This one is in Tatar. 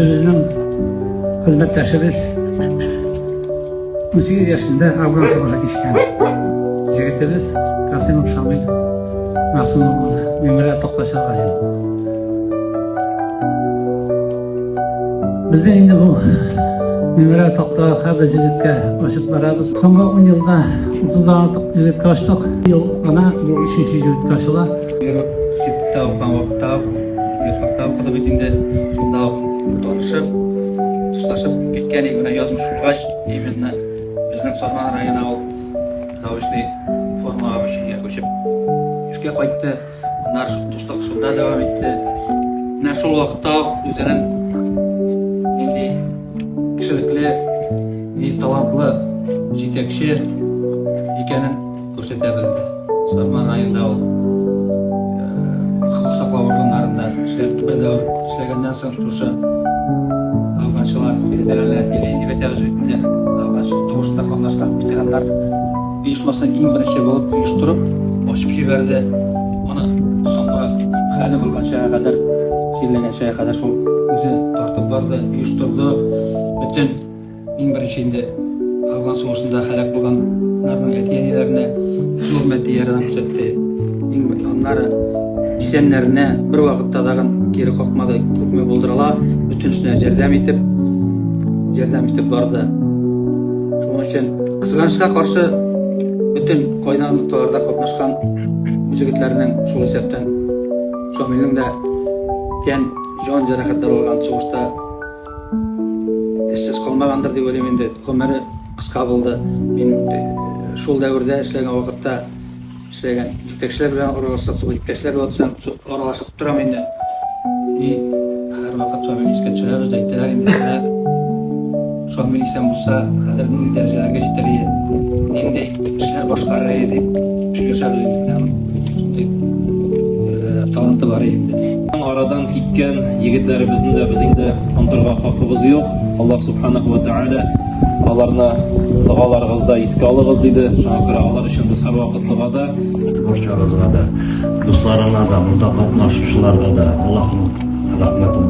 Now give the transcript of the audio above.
Безнең хезмәттәшебез 18 яшендә Афган сугышы кичкән егетебез Касымов Шамил Мәгъсум улы мемориал тактачыларга җыелды. Безнең инде бу мемориал такта һәрбер җегеткә ачып барабыз. Соңгы 10 елда 30-дан артык җегеткә ачтык. Ел гына бу өченче җегеткә ачыла. Университетта укыган вакытта юрфакта укыды бит инде. Шунда ук танышып, дуслашып киткән идек. Менә язмыш куйгач, именно безнең Сарман районына ул заочный формага обучениегә күчеп эшкә кайтты. Аннары дуслык шунда дәвам итте. Менә шул вакытта ук үзенең нинди кешелекле, нинди талантлы җитәкче икәнен күрсәтә белде. Сарман районында ул хокук саклау органнарында эшләп бер дәвер эшләгәннән соң шушы афганчылар территориаль отделение дип әйтәбез бит инде. Афган сугышында катнашкан ветераннар оешмасын иң беренче булып оештырып, ачып җибәрде. Аны соңгы хәле булганча кадәр, чирләгәнчә кадәр шул үзе тартып барды, оештырды. Бөтен Иң беренче инде Афган сугышында һәлак булганнарның әти-әниләренә зур матди ярдәм күрсәтте. Иң аннары исәннәренә бер вакытта тагын кире какмады, күпме булдырыла, бөтенесенә ярдәм итеп, ярдәм итеп барды. Шуның өчен кызганычка каршы бөтен кайнар нокталарда катнашкан егетләрнең, шул исәптән Шамилнең дә тән, җан җәрәхәтләре алган сугышта Эшсез калмагандыр дип уйлыйм инде. Гомере кыска булды. Мин э, шул дәвердә эшләгән вакытта эшләгән җитәкчеләр белән аралашасыз, иптәшләр белән аралашып торам инде. И һәрвакыт Шамил искә төшерәбез, әйтәләр инде, менә Шамил исән булса, хәзер нинди дәрәҗәләргә җитәр иде, нинди эшләр башкарыр иде дип сөйләшәбез инде. Шундый э, таланты бар инде. Арадан киткән егетләребезне дә без инде онытырга хакыбыз юк. Аллаһ субханаху ва тааля аларны догаларыгызда искә алыгыз диде. Шуңа күрә алар өчен без һәрвакыт догада. Барчагызга да, дусларына да, монда катнашучыларга да Аллаһның рәхмәтен.